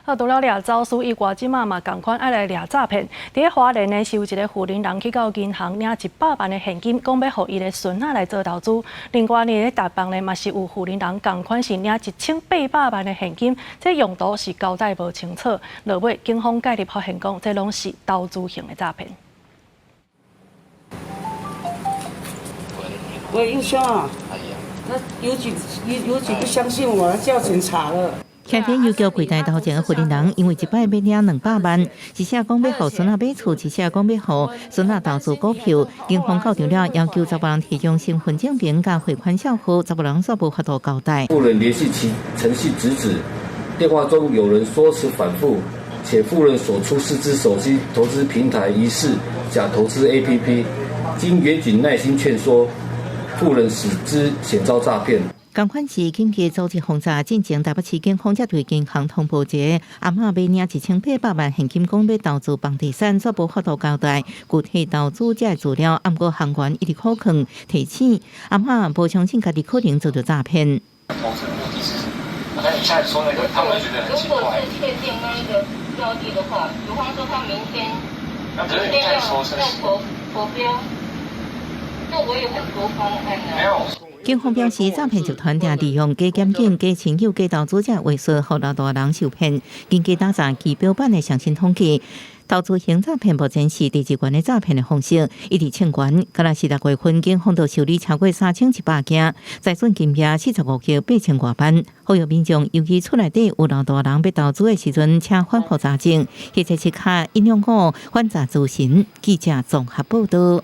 啊，除了掠走私以外，這馬嘛仝款愛來掠詐騙。佇咧花蓮呢，是有一个婦人人去到銀行領一百萬的現金，講欲予伊的孫仔來做投資。另外呢，咧達邦呢嘛是有婦人人仝款是領一千八百萬的現金，這用途是交代無清楚。落尾警方介入發現講，這攏是投資型的詐騙。喂，英雄啊，那郵局郵郵局不相信我，叫警察了。徛佇郵局櫃台頭前的婦人人，因為一擺欲領200萬，一下講欲予孫仔買厝，一下講欲予孫仔投資股票。警方到場了，要求查某人提供身份證明佮匯款帳戶，查某人煞無法度交代。婦人聯繫其陳姓侄子，電話中有人說辭反覆，且婦人所出示之手機投資平台疑似假投資 APP，經員警耐心勸說，婦人始知險遭詐騙。仝款是緊急組織轟炸，進前台北市警方才對銀行通報一个阿嬤欲領一千八百萬現金，講欲投資房地產，煞無法度交代具體投資者的資料。毋過行員一直苦勸提醒阿嬤，無相信家己可能遭著詐騙。投資的目的是什麼？剛才一下子說那個，他們覺得很奇怪。如果是確定那一個標的的話，比方說他明天，明天要要投標，那我有很多方案啊。沒有。警方表示，詐騙集團定利用假檢警、假親友、假投資者話術，予老大人受騙。根據打詐儀表板的上新統計，投資型詐騙目前是第二懸的詐騙的方式，一直衝懸。敢若是6月份，警方就受理超過3100件，財損金額45億8千外萬。呼籲民眾，尤其厝內底有老大人欲投資的時陣，請反覆查證，或者是敲125反詐諮詢。記者綜合報道。